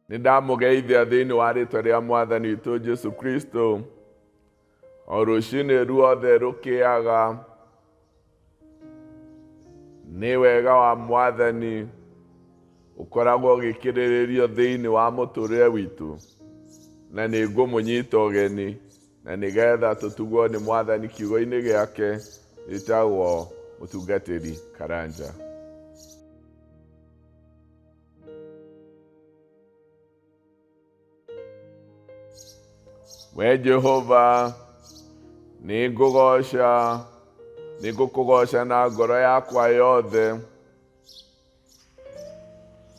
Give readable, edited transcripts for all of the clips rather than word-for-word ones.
Nĩ ndamũgeithia thĩinĩ wa rĩtwa rĩa Mwathani witũ Jesu Kristo. O rũcinĩ ruothe rũkĩaga, nĩ wega wa Mwathani ũkoragwo ũgĩkĩrĩrĩrio thĩinĩ wa mũtũrĩre witũ, na nĩ ngũmũnyita ũgeni na nĩgetha tũtugwo nĩ Mwathani kiugo-inĩ gĩake. Gĩtagwo Mũtungatĩri Karanja. We Jehova, nĩ ngũgooca, nĩ ngũkũgooca na ngoro yakwa yothe.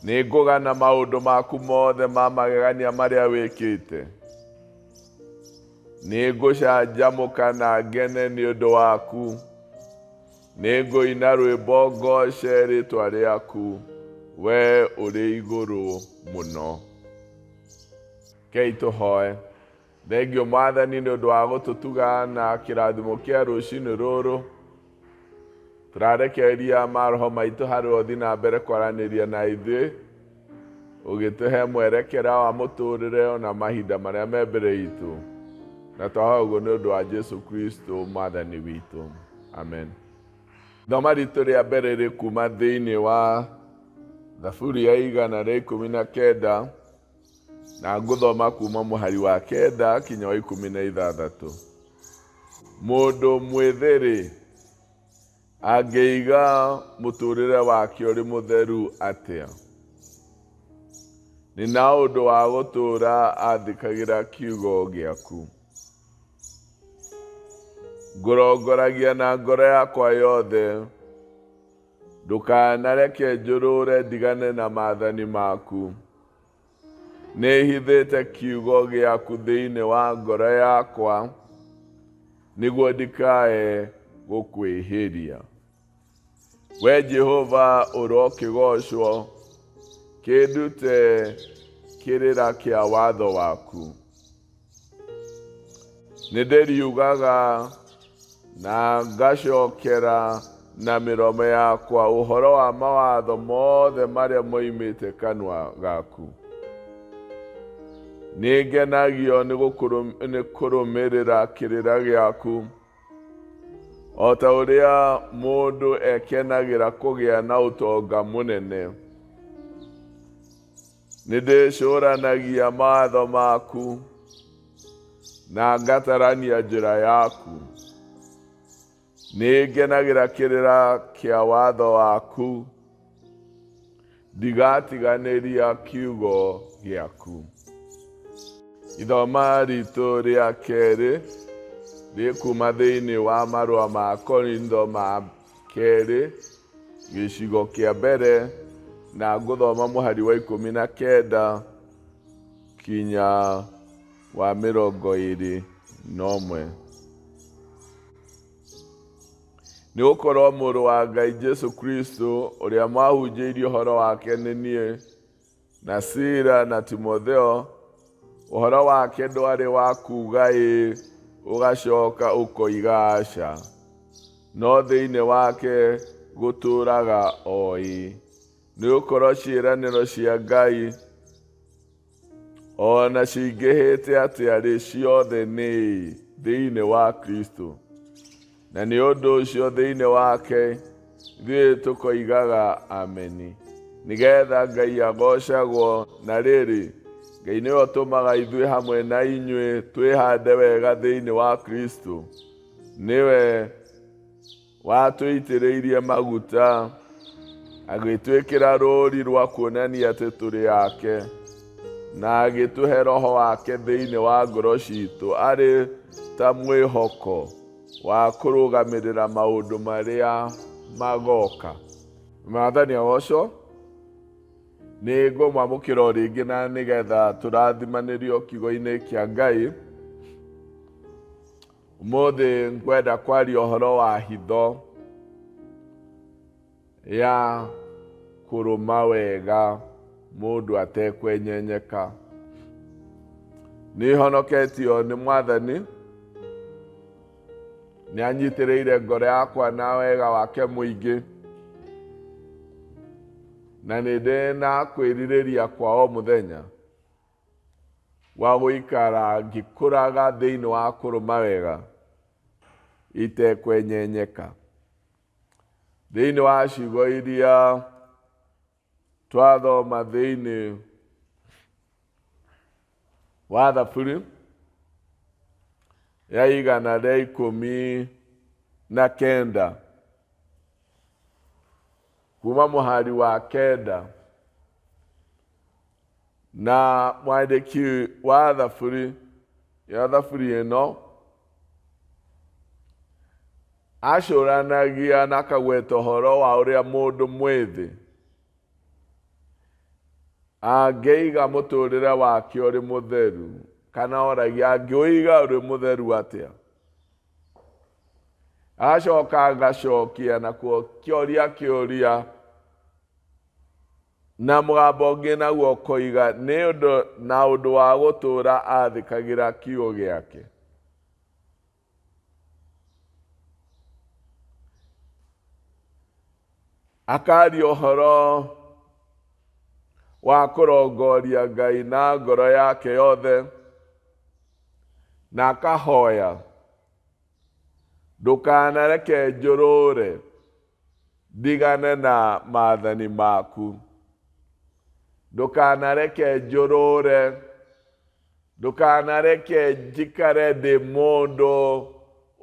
Nĩ ngũgana maũndũ maku mothe ma magegania marĩa wĩkĩte. Nĩ ngũcanjamũka na ngene nĩ ũndũ waku. Nĩ ngũina rwĩmbo ngooce rĩtwa rĩaku, wee ũrĩ igũrũ mũno. Rekei tũhoe. Thengiũ Mwathani nĩ ũndũ wa gũtũtuga na kĩrathimo kĩa rũcinĩ rũrũ. Tũrarekereria maroho maitũ harĩ we ũthiĩ na mbere kwaranĩria na ithuĩ, ũgĩtũhe mwerekera wa mũtũrĩre ona mahinda marĩa me mbere itũ. Na twahoya ũguo nĩ ũndũ wa Jesu Kristo Mwathani witũ. Amen. Ithoma ritũ rĩa mbere rĩ kuma thĩinĩ wa Thaburi ya 119, na ngũthoma kuma mũhari wa 9 kinya wa 16. Mũndũ mwĩthĩ-rĩ, angĩiga mũtũrĩre wake ũrĩ mũtheru atĩa? Nĩ na ũndũ wa gũtũũra athĩkagĩra kiugo gĩaku. Ngũrongoragia na ngoro yakwa yothe, ndũkanareke njũrũre ndigane na maathani maku. Nĩhithĩte kiugo gĩaku thĩinĩ wa ngoro yakwa, nĩguo ndikae gũkwĩhĩria. We Jehova ũrokĩgoocwo, kĩndute kĩrĩra kĩa watho waku. Nĩndĩriugaga na ngacokera na mĩromo yakwa ũhoro wa mawatho mothe marĩa moimĩte kanua gaku. Nĩngenagio nĩ kũrũmĩrĩra kĩrĩra gĩaku, o ta ũrĩa mũndũ ekenagĩra kũgĩa na ũtonga mũnene. Nĩndĩcũranagia mawatho maku na ngatarania njĩra yaku. Nĩngenagĩra kĩrĩra kĩa watho waku, ndigatiganĩria kiugo gĩaku. Ithoma ritũ rĩa kerĩ rĩkuma thĩinĩ wa marũa ma Korintho ma kerĩ gĩcigo kĩa mbere, na ngũthoma mũhari wa 19 kinya wa 21. Nĩ gũkorwo mũrũ wa Ngai Jesu Kristo ũrĩa mwahunjĩirie ũhoro wake nĩ niĩ na Sila na Timotheo, ũhoro wake ndwarĩ wa kuuga ĩĩ ũgacoka ũkoiga aca, no thĩinĩ wake gũtũũraga o ĩĩ. Nĩ gũkorwo ciĩranĩro cia Ngai o na cingĩhĩte atĩa-rĩ, ciothe nĩ ĩĩ thĩinĩ wa Kristo. Na nĩ ũndũ ũcio thĩinĩ wake ithuĩ tũkoigaga ameni, nĩgetha Ngai agoocagwo. Na rĩrĩ, Ngai nĩwe ũtũmaga ithuĩ hamwe na inyuĩ twĩhande wega thĩinĩ wa Kristo. Nĩwe watũitĩrĩirie maguta, agĩtwĩkĩra rũũri rwa kuonania atĩ tũrĩ ake, na agĩtũhe Roho wake thĩinĩ wa ngoro citũ arĩ ta mwĩhoko wa kũrũgamĩrĩra maũndũ marĩa magoka. Mwathani agocwo. Nĩ ngũmwamũkĩra o rĩngĩ na nĩgetha tũrathimanĩrio kiugo-inĩ kĩa Ngai. Ũmũthĩ ngwenda kwaria ũhoro wa hitho ya kũrũma wega mũndũ atekwenyenyeka. Nĩ honoketio nĩ Mwathani, nĩ anyitĩrĩire ngoro yakwa na wega wake mũingĩ, na nĩ ndĩ na kwĩrirĩria kwa o mũthenya. Wa gũikara ngĩkũraga thĩinĩ wa kũrũma wega itekwenyenyeka. Thĩinĩ wa ciugo iria twathoma thĩinĩ wa Thaburi ya 119 kuma mũhari wa 9, na mwandĩki wa Thaburi ya Thaburi ĩno acũranagia na akagweta ũhoro wa ũrĩa mũndũ mwĩthĩ angĩiga mũtũrĩre wake ũrĩ mũtheru, kana oragia angĩũiga ũrĩ mũtheru atĩa. Agacoka agacokia nakuo kĩoria kĩũria na mũgambo ũngĩ, naguo ũkoiga nĩ ũndũ na ũndũ wa gũtũũra athĩkagĩra kiugo gĩake. Akaria ũhoro wa kũrongoria Ngai na ngoro yake yothe, na akahoya, "Ndũkanareke njũrũre ndigane na maathani maku. Ndũkanareke njũrũre, ndũkanareke njikare ndĩ mũndũ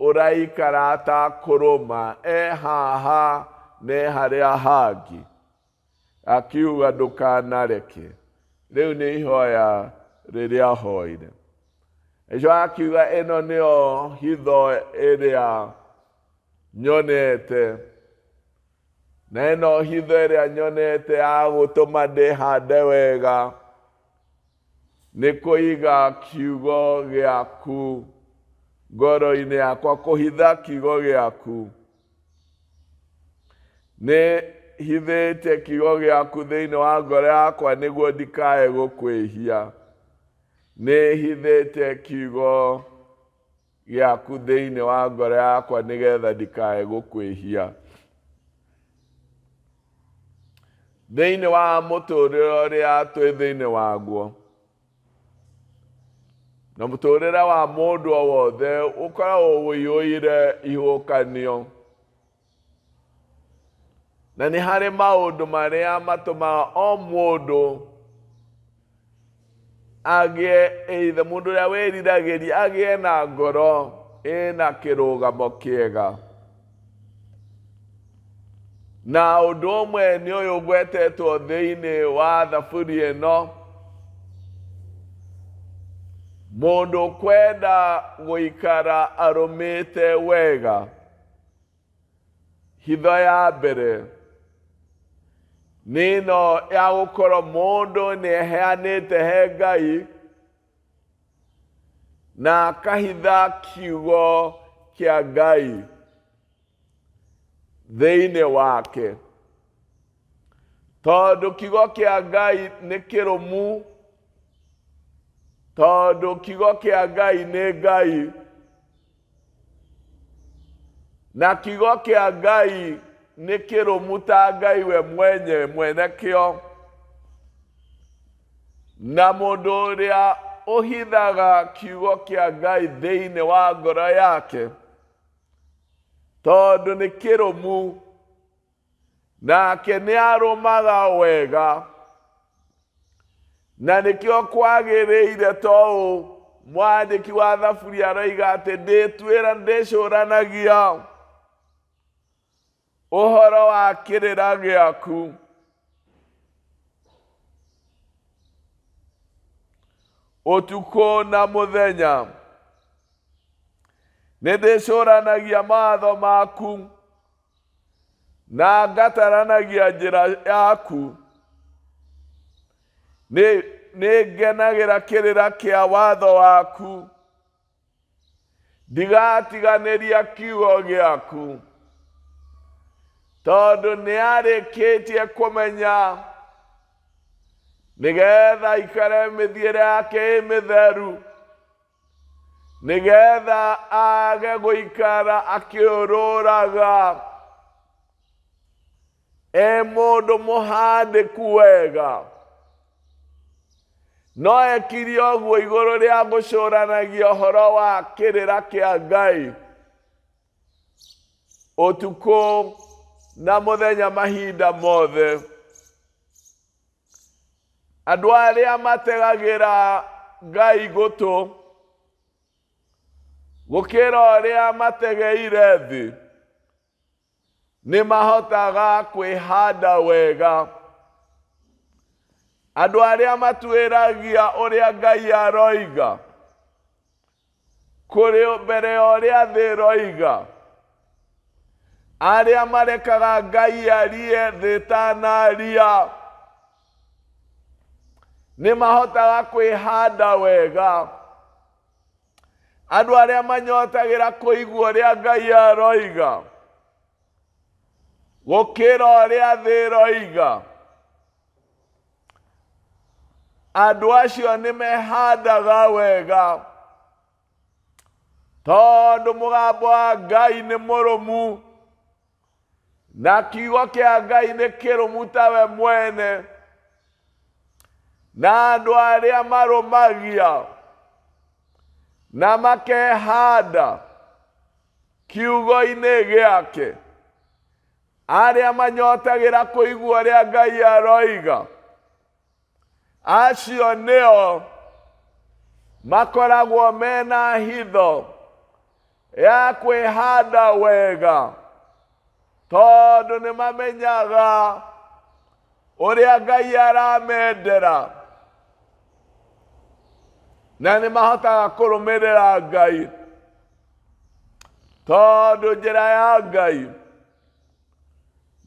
ũraikara atakũrũma, e haha ne harĩa hangĩ." Akiuga, "Ndũkanareke." Rĩu nĩ ihoya rĩrĩa ahoire. Ico akiuga, "Ĩno nĩyo hitho ĩrĩa nyonete, na ĩno hitho ĩrĩa nyonete ya gũtũma ndĩhande wega nĩ kũiga kiugo gĩaku ngoro-inĩ yakwa, kũhitha kiugo gĩaku. Nĩ hithĩte kiugo gĩaku thĩinĩ wa ngoro yakwa nĩguo ndikae gũkwĩhia. Nĩ hithĩte kiugo gĩaku thĩinĩ wa ngoro yakwa nĩgetha ndikae gũkwĩhia." Thĩinĩ wa mũtũrĩre ũrĩa twĩ thĩinĩ waguo, na mũtũrĩre wa mũndũ o wothe ũkoragwo ũiyũire ihuhũkanio, na nĩ harĩ maũndũ marĩa matũmaga o mũndũ agĩe, either mũndũ ũrĩa wĩriragĩria agĩe na ngoro ĩna kĩrũgamo kĩega. Na ũndũ ũmwe nĩ ũyũ ũgwetetwo thĩinĩ wa Thaburi ĩno: mũndũ kwenda gũikara arũmĩte wega, hitho ya mbere nĩ ĩno ya gũkorwo mũndũ nĩ eheanĩte he Ngai na akahitha kiugo kĩa Ngai thĩinĩ wake, tondũ kiugo kĩa Ngai nĩ kĩrũmu, tondũ kiugo kĩa Ngai nĩ Ngai, na kiugo kĩa Ngai nĩ kĩrũmu ta Ngai we mwenye mwene kĩo. Na mũndũ ũrĩa ũhithaga kiugo kĩa Ngai thĩinĩ wa ngoro yake, tondũ nĩ kĩrũmu, nake nĩ arũmaga wega, na nĩkĩo kwagĩrĩire toũ mwandĩki wa Thaburi aroiga atĩ ndĩtuĩra ndĩcũranagia ũhoro wa kĩrĩra gĩaku ũtukũ na mũthenya. Nĩ ndĩcũranagia mawatho maku na ngataranagia njĩra yaku. Nĩ ngenagĩra kĩrĩra kĩa watho waku, ndigatiganĩria kiugo gĩaku." Tondũ nĩ arĩkĩtie kũmenya nĩgetha ikare mĩthiĩre yake ĩ mĩtheru, nĩgetha age gũikara akĩũrũraga e mũndũ mũhandĩku wega. No ekire ũguo igũrũ rĩa gũcũranagia ũhoro wa kĩrĩra kĩa Ngai ũtukũ na mũthenya mahinda mothe. Andũ arĩa mategagĩra Ngai gũtũ gũkĩra ũrĩa mategeire thĩ nĩ mahotaga kwĩhanda wega. Andũ arĩa matuĩragia ũrĩa Ngai aroiga kũrĩ mbere ya ũrĩa thĩ ĩroiga, arĩa marekaga Ngai arie thĩ ĩtanaria, nĩ mahotaga kwĩhanda wega. Andũ arĩa manyotagĩra kũigua ũrĩa Ngai aroiga gũkĩra ũrĩa thĩ ĩroiga, andũ acio nĩ mehandaga wega tondũ mũgambo wa Ngai nĩ mũrũmu na kiugo kĩa Ngai nĩ kĩrũmu tawe mwene, na andũ arĩa marũmagia na makehanda kiugo-inĩ gĩake, arĩa manyotagĩra kũigua ũrĩa Ngai aroiga, acio nĩo makoragwo mena hitho ya kwĩhanda wega, tondũ nĩ mamenyaga ũrĩa Ngai aramendera na nĩ mahotaga kũrũmĩrĩra Ngai, tondũ njĩra ya Ngai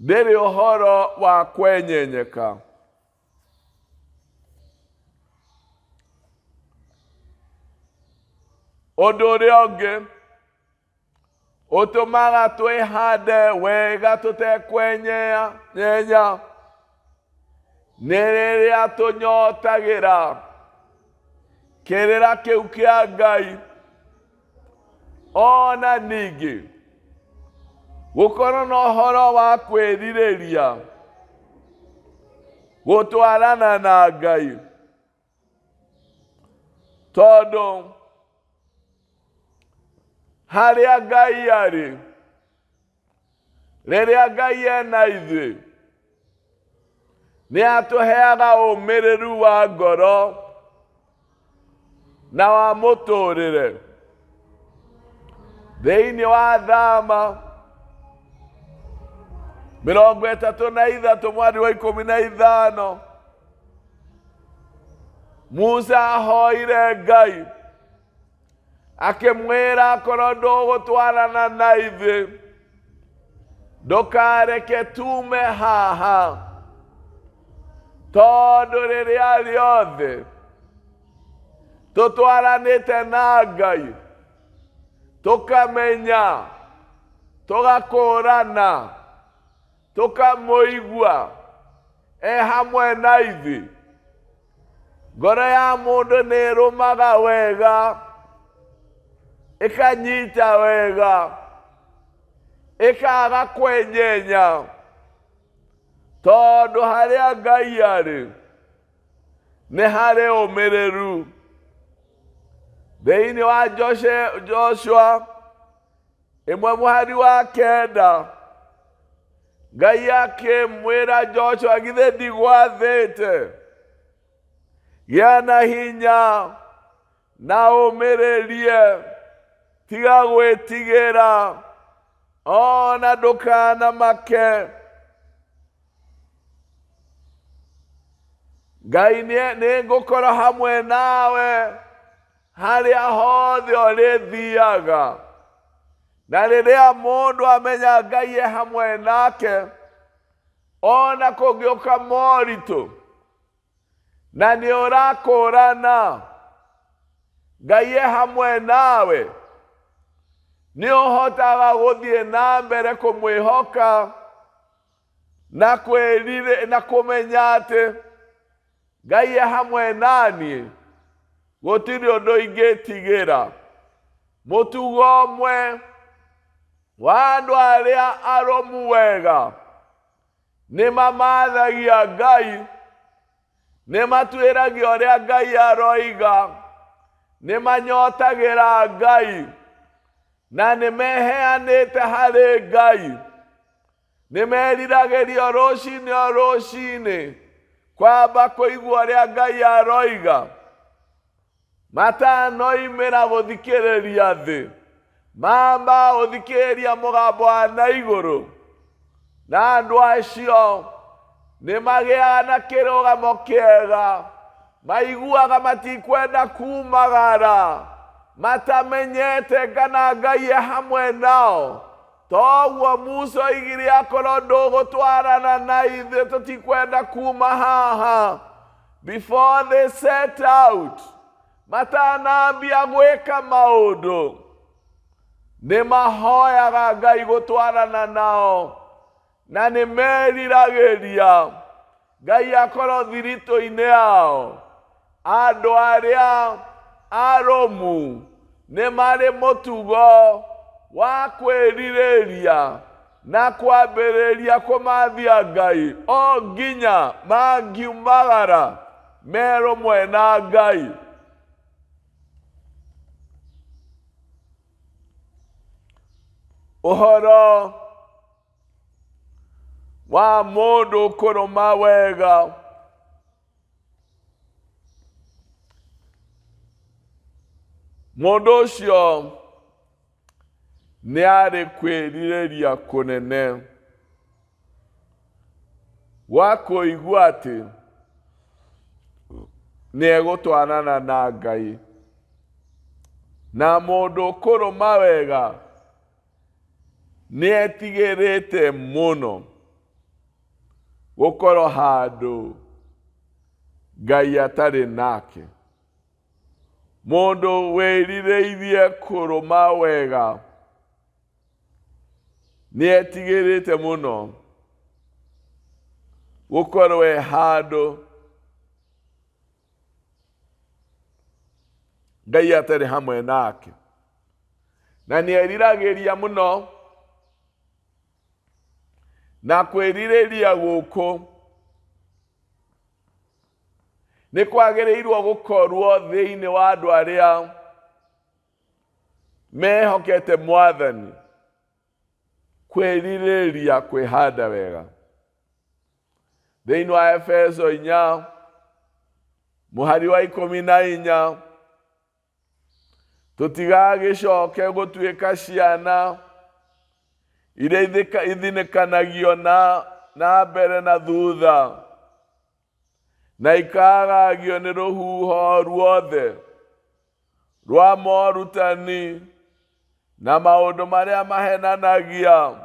ndĩrĩ ũhoro wa kwenyenyeka. Ũndũ ũrĩa ũngĩ ũtũmaga twĩhande wega tũtekwenyea nyenya nĩ rĩrĩa tũnyotagĩra kĩrĩra kĩu kĩa Ngai. Ona ningĩ gũkorwo na ũhoro wa kwĩrirĩria gũtwarana na Ngai, tondũ harĩa Ngai arĩ, rĩrĩa Ngai ena ithuĩ, nĩ atũheaga ũmĩrĩru wa ngoro na wa mũtũrĩre. Thĩinĩ wa Thama 33 mweri wa 15, Musa ahoire Ngai akĩmwĩra, akorwo ndũgũtwarana na ithuĩ, ndũkareke tume haha, tondũ rĩrĩa rĩothe tũtwaranĩte na Ngai, tũkamenya, tũgakũrana, tũkamũigua e hamwe na ithuĩ, ngoro ya mũndũ nĩ ĩrũmaga wega, ĩkanyita wega, ĩkaga kwenyenya, tondũ harĩa Ngai arĩ nĩ harĩ ũmĩrĩru. Thĩinĩ wa Joshua 1 mũhari wa 9, Ngai akĩmwĩra Joshua, githĩ ndigwathĩte, gĩa na hinya na ũmĩrĩrie, tiga gwĩtigĩra ona ndũkanamake. Ngai nĩ ngũkorwo hamwe nawe harĩa hothe ũrĩthiaga. Na rĩrĩa mũndũ amenya Ngai e hamwe nake, ona kũngĩũka moritũ na nĩ ũrakũrana Ngai e hamwe nawe, nĩ ũhotaga gũthiĩ na mbere kũmwĩhoka na kwĩrire na kũmenya atĩ Ngai e hamwe naniĩ, gũtirĩ ũndũ ingĩtigĩra. Mũtugo ũmwe wa andũ arĩa arũmu wega nĩ mamathagia Ngai. Nĩ matuĩragia ũrĩa Ngai aroiga, nĩ manyotagĩra Ngai, na nĩ meheanĩte harĩ Ngai. Nĩ meriragĩria o rũcinĩ o rũcinĩ kwamba kũigua ũrĩa Ngai aroiga matanoimĩra gũthikĩrĩria thĩ. Mamba gũthikĩrĩria mũgambo wa na igũrũ, na andũ acio nĩ magĩaga na kĩrũgamo kĩega, maiguaga matikwenda kumagara matamenyete kana Ngai e hamwe nao. Toguo Musa oigire, akorwo ndũgũtwarana na ithuĩ tũtikwenda kuma haha. Before they set out, matanambia gwĩka maũndũ, nĩ mahoyaga Ngai gũtwarana nao, na nĩ meriragĩria Ngai akorwo thiritũ-inĩ yao. Andũ arĩa arũmu nĩ marĩ mũtugo wa kwĩrirĩria na kwambĩrĩria kũmathia Ngai o nginya mangiumagara me rũmwe na Ngai. Ũhoro wa mũndũ kũrũma wega mũndũ ũcio nĩ arĩ kwĩrirĩria kũnene gwa kũigua atĩ nĩ egũtwarana na Ngai. Na mũndũ ũkũrũma wega nĩ etigĩrĩte mũno gũkorwo handũ Ngai atarĩ nake. Mũndũ wĩrirĩirie kũrũma wega nĩ etigĩrĩte mũno gũkorwo e handũ Ngai atarĩ hamwe nake. Na nĩ eriragĩria mũno, na kwĩrirĩria gũkũ nĩ kwagĩrĩirwo gũkorwo thĩinĩ wa andũ arĩa mehokete Mwathani, kwĩrirĩria kwĩhanda wega. Thĩinĩ wa Efeso 4 mũhari wa 14, tũtigagĩcoke gũtuĩka ciana iria ithinĩkanagio na mbere na thutha, na ikaagagio nĩ rũhuho ruothe rwa morutani na maũndũ marĩa mahenanagia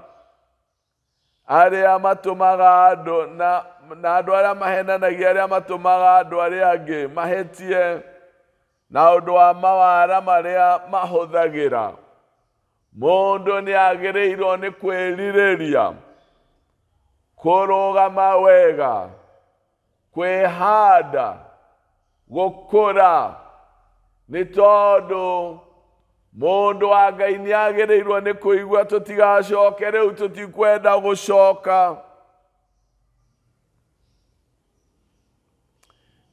arĩa matũmaga andũ na andũ arĩa mahenanagia arĩa matũmaga andũ arĩa angĩ mahĩtie na ũndũ wa mawara marĩa mahũthagĩra. Mũndũ nĩ agĩrĩirwo nĩ kwĩrirĩria kũrũgama wega, kwĩhanda, gũkũra, nĩ tondũ mũndũ wa Ngai nĩ agĩrĩirwo nĩ kũigua tũtigacoke rĩu, tũtikwenda gũcoka,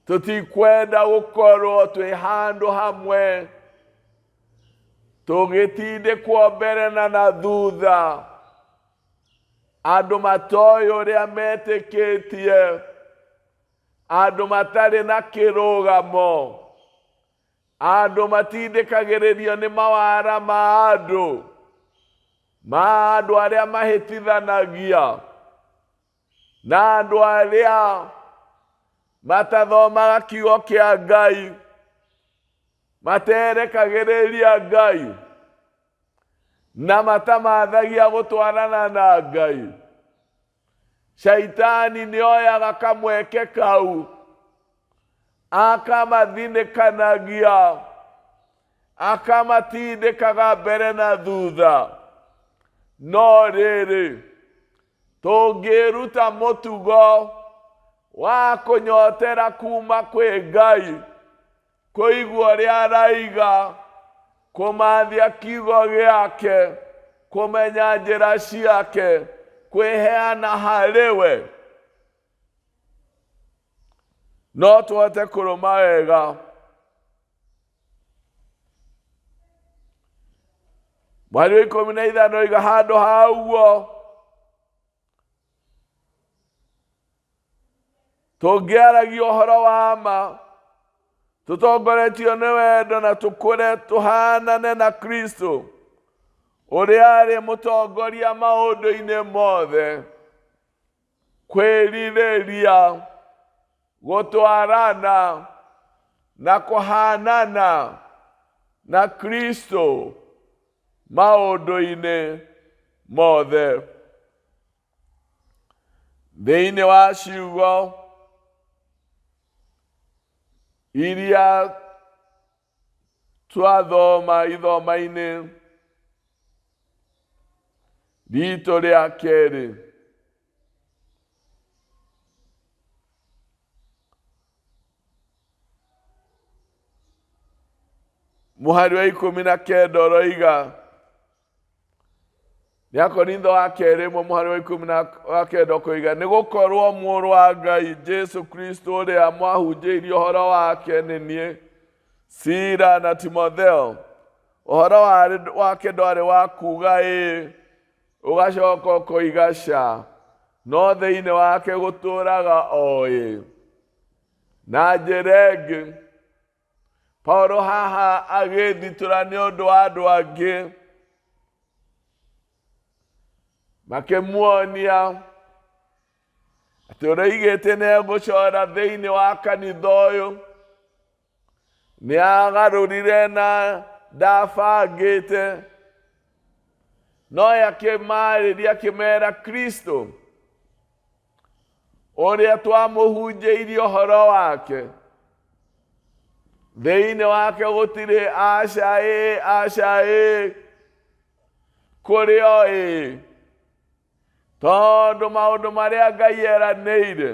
tũtikwenda gũkorwo twĩ handũ hamwe tũgĩtindĩkwo mbere na na thutha, andũ matoĩ ũrĩa metĩkĩtie, andũ matarĩ na kĩrũgamo, andũ matindĩkagĩrĩrio nĩ mawara ma andũ, ma andũ arĩa mahĩtithanagia, na andũ arĩa matathomaga kiugo kĩa Ngai, materekagĩrĩria Ngai, na matamathagia gũtwarana na Ngai. Shaitani nĩ oyaga kamweke kau akamathinĩkanagia, akamatindĩkaga mbere na thutha. No rĩrĩ, tũngĩruta mũtugo wa kũnyotera kuma kwĩ Ngai, kũigua ũrĩa araiga, kũmathia kiugo gĩake, kũmenya njĩra ciake, kwĩheana harĩ we. No tũhote kũrũma wega. Mweri wa 15 oiga handũ ha ũguo tũngĩaragia ũhoro wa ma tũtongoretio nĩ wendo na tũkũre tũhanane na Kristo ũrĩa arĩ mũtongoria maũndũ-inĩ mothe kwĩrirĩria gũtwarana na kũhanana na Kristo maũndũ-inĩ mothe. Thĩinĩ wa ciugo iria twathoma ithoma-inĩ ritũ rĩa kerĩ, mũhari wa 19 ũroiga nĩ Akorintho wa kerĩ ĩmwe mũhari wa 19 ũkoiga nĩ gũkorwo mũrũ wa Ngai Jesu Kristo ũrĩa mwahunjĩirie ũhoro wake nĩ niĩ Sila na Timotheo ũhoro wake ndwarĩ wa kuga ĩĩ ũgacoka ũkoiga ca no thĩinĩ wake gũtũraga o ĩĩ. Na njĩra ĩngĩ Paulo haha agĩthitũra nĩ ũndũ wa andũ angĩ makĩmuonia atĩ ũroigĩte nĩ egũcora thĩinĩ wa kanitha ũyũ nĩ agarũrire na ndabangĩte no akĩmarĩria akĩmera Kristo ũrĩa twamũhunjĩirie ũhoro wake thĩinĩ wake gũtirĩ aca ĩ aca ĩ kũrĩ o ĩ tondũ maũndũ marĩa Ngai eranĩire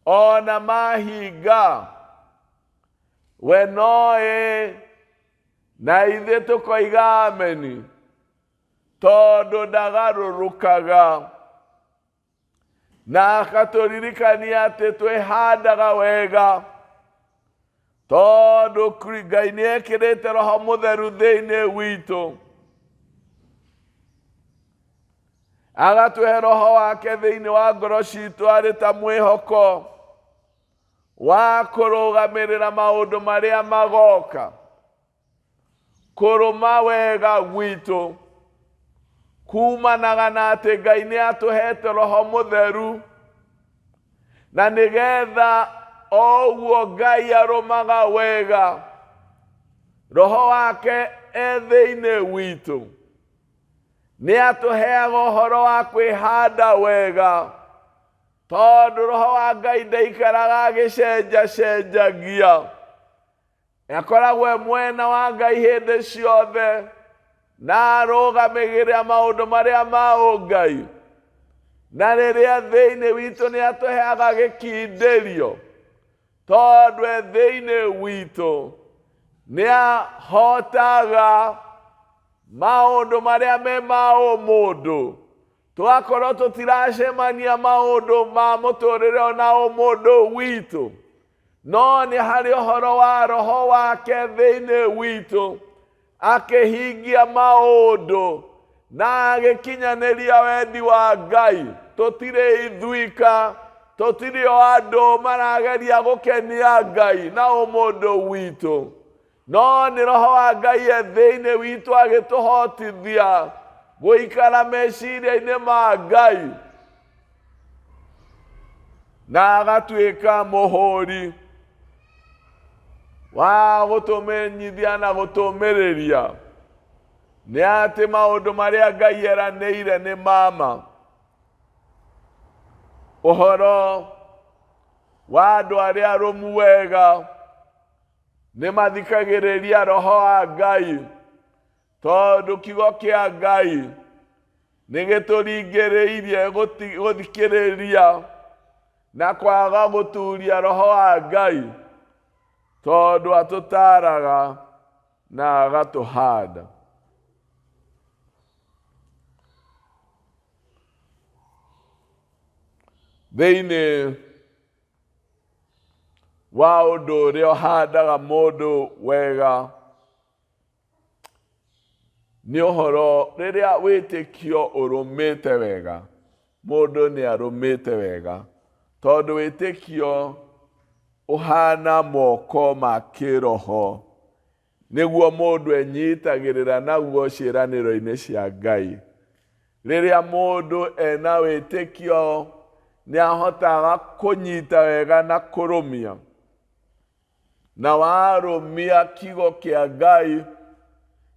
ona mahinga we no ĩ na ithuĩ tũkoiga ameni tondũ ndagarũrũkaga na akatũririkania atĩ twĩhandaga wega tondũ Ngai nĩ ekĩrĩte roho mũtheru thĩinĩ witũ agatũhe roho wake thĩinĩ wa ngoro citũ arĩ ta mwĩhoko wa kũrũgamĩrĩra maũndũ marĩa magoka. Kũrũma wega gwitũ kumanaga na atĩ Ngai nĩ atũhete roho mũtheru na nĩgetha o ũguo Ngai arũmaga wega roho wake e thĩinĩ witũ nĩ atũheaga ũhoro wa kwĩhanda wega tondũ roho wa Ngai ndaikaraga agĩcenjacenjagia. Akoragwo e mwena wa Ngai hĩndĩ ciothe na arũgamĩgĩrĩra maũndũ marĩa ma ũngai. Na rĩrĩa thĩinĩ witũ nĩ atũheaga gĩkindĩrio tondũ e thĩinĩ witũ nĩ ahotaga maũndũ marĩa me ma ũmũndũ tũgakorwo tũtiracemania maũndũ ma mũtũrĩre ona ũmũndũ witũ no nĩ harĩ ũhoro wa roho wake thĩinĩ witũ akĩhingia maũndũ na agĩkinyanĩria wendi wa Ngai. Tũtirĩ ithuika, tũtirĩ o andũ marageria gũkenia Ngai na ũmũndũ witũ, no nĩ roho wa Ngai e thĩinĩ witũ agĩtũhotithia gũikara meciria-inĩ ma Ngai na agatuĩka mũhũri wa gũtũmenyithia na gũtũmĩrĩria nĩ atĩ maũndũ marĩa Ngai eranĩire nĩ mama. Ũhoro wa andũ arĩa arũmu wega nĩ mathikagĩrĩria roho wa Ngai tondũ kiugo kĩa Ngai nĩ gĩtũringĩrĩirie gũthikĩrĩria na kwaga gũturia roho wa Ngai tondũ atũtaraga na agatũhanda. Thĩinĩ Wa ũndũ ũrĩa ũhandaga mũndũ wega nĩ ũhoro rĩrĩa wĩtĩkio ũrũmĩte wega, mũndũ nĩ arũmĩte wega, tondũ wĩtĩkio ũhana moko ma kĩroho nĩguo mũndũ enyitagĩrĩra naguo ciĩranĩro-inĩ cia Ngai. Rĩrĩa mũndũ ena wĩtĩkio nĩ ahotaga kũnyita wega na kũrũmia. Na warũmia kiugo kĩa Ngai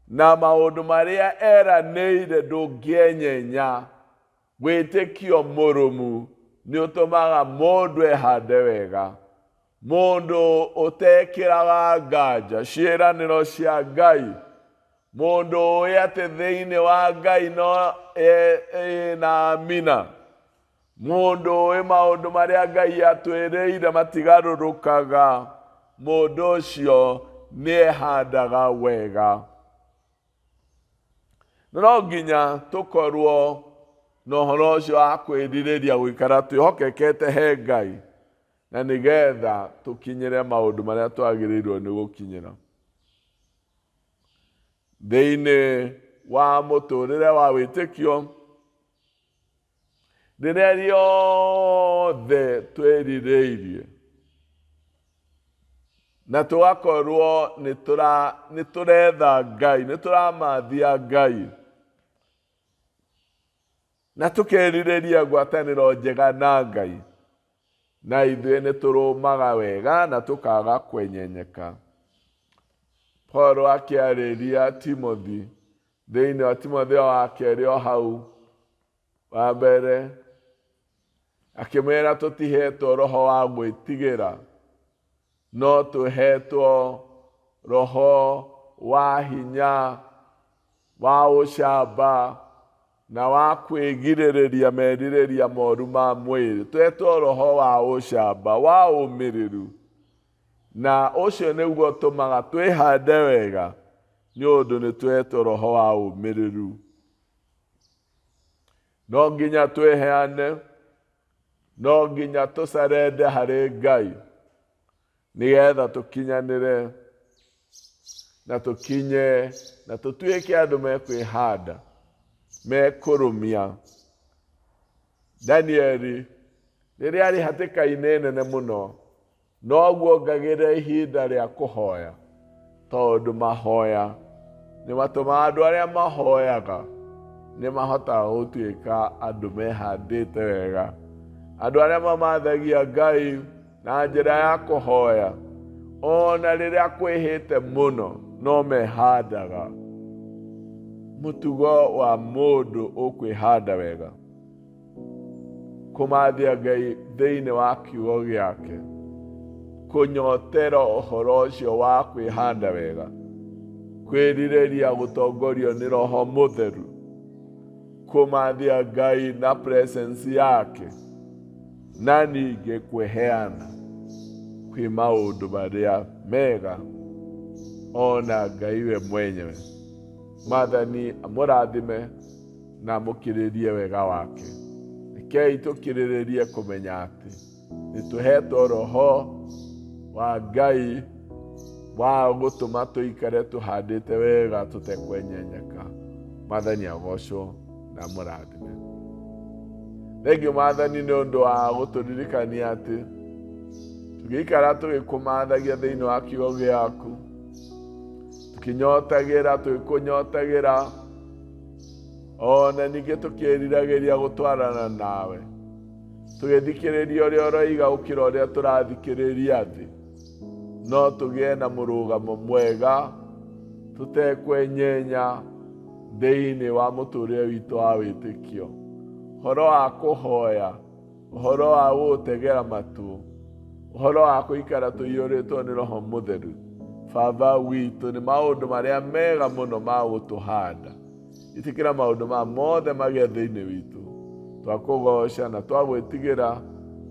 na maũndũ marĩa eranĩire ndũngĩenyenya. Wĩtĩkio mũrũmu nĩ ũtũmaga mũndũ ehande wega. Mũndũ ũtekĩraga nganja ciĩranĩro cia Ngai, mũndũ ũĩ atĩ thĩinĩ wa Ngai no ĩĩ na amina, mũndũ ũĩ maũndũ marĩa Ngai atwĩrĩire matigarũrũkaga, mũndũ ũcio nĩ ehandaga wega. No nginya tũkorwo na ũhoro ũcio wa kwĩrirĩria gũikara twĩhokekete he Ngai na nĩgetha tũkinyĩre maũndũ marĩa twagĩrĩirwo nĩ gũkinyĩra. Thĩinĩ wa mũtũrĩre wa wĩtĩkio, rĩrĩa rĩothe twĩrirĩirie na tũgakorwo nĩ tũretha Ngai, nĩ tũramathia Ngai, na tũkerirĩria ngwatanĩro njega na Ngai, na ithuĩ nĩ tũrũmaga wega na tũkaga kwenyenyeka. Paul akĩarĩria Timothy thĩinĩ wa Timotheo wa kerĩ o hau wa mbere, akĩmwĩra tũtihetwo roho wa gwĩtigĩra, no tũhetwo roho wa hinya, wa ũcamba na wa kwĩgirĩrĩria merirĩria moru ma mwĩrĩ. Tũhetwo roho wa ũcamba, wa ũmĩrĩru, na ũcio nĩguo ũtũmaga twĩhande wega, nĩ ũndũ nĩ tũhetwo roho wa ũmĩrĩru. No nginya twĩheane, no nginya tũcarende harĩ Ngai, nĩgetha tũkinyanĩre na tũkinye na tũtuĩke andũ mekwĩhanda, mekũrũmia. Danieli rĩrĩa arĩ hatĩka-inĩ nene mũno, Noguo ngagĩra ihinda rĩa kũhoya, tondũ mahoya nĩ matũmaga andũ arĩa mahoyaga nĩ mahotaga gũtuĩka andũ mehandĩte wega. Andũ arĩa mamathagia Ngai na njĩra ya kũhoya, ona rĩrĩa kwĩhĩte mũno no mehandaga. Mũtugo wa mũndũ ũkwĩhanda wega. Kũmathia Ngai thĩinĩ wa kiugo gĩake, kũnyotera ũhoro ũcio wa kwĩhanda wega, kwĩrirĩria gũtongorio nĩ Roho Mũtheru, kũmathia Ngai na presence yake, na ningĩ kwĩheana kwĩ maũndũ marĩa mega ona Ngai we mwenyewe. Mwathani amũrathime na amũkĩrĩrie wega wake. Rekei tũkĩrĩrĩrie kũmenya atĩ nĩ tũhetwo roho wa Ngai wa gũtũma tũikare tũhandĩte wega tũtekwenyenyeka. Mwathani agocwo na amũrathime. Thengiũ Mwathani nĩ ũndũ wa gũtũririkania atĩ tũgĩikara tũgĩkũmathagia thĩinĩ wa kiugo gĩaku, tũkĩnyotagĩra, tũgĩkũnyotagĩra, ona ningĩ tũkĩriragĩria gũtwarana nawe, tũgĩthikĩrĩria ũrĩa ũroiga gũkĩra ũrĩa tũrathikĩrĩria thĩ, no tũgĩe na mũrũgamo mwega tũtekwenyenya thĩinĩ wa mũtũrĩre witũ wa wĩtĩkio. Ũhoro wa kũhoya, ũhoro wa gũgũtegera matũ, ũhoro wa kũikara tũiyũrĩtwo nĩ Roho Mũtheru, Baba witũ, nĩ maũndũ marĩa mega mũno ma gũtũhanda. Ĩtĩkĩra maũndũ maya mothe magĩe thĩinĩ witũ. Twakũgoca na twagwĩtigĩra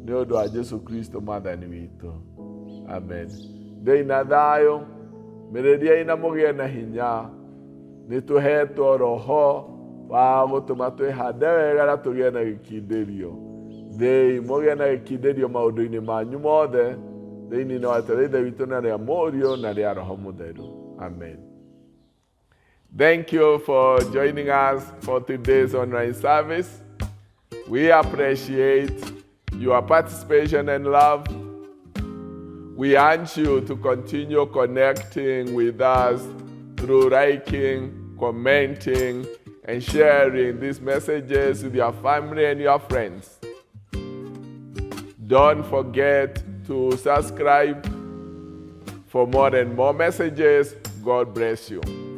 nĩ ũndũ wa Jesu Kristo Mwathani witũ. Amen. Thĩi na thayũ, mĩrĩriai na mũgĩe na hinya. Nĩ tũhetwo roho wa gũtũma twĩhande wega na tũgĩe na gĩkindĩrio. Thĩi mũgĩe na gĩkindĩrio maũndũ-inĩ manyu mothe. Thĩinĩ wa rĩtwa rĩa Ithe witũ na rĩa Mũriũ na rĩa Roho Mũtheru. Amen. Thank you for joining us for today's online service. We appreciate your participation and love. We urge you to continue connecting with us through liking, commenting, and sharing these messages with your family and your friends. Don't forget to subscribe for more and more messages. God bless you.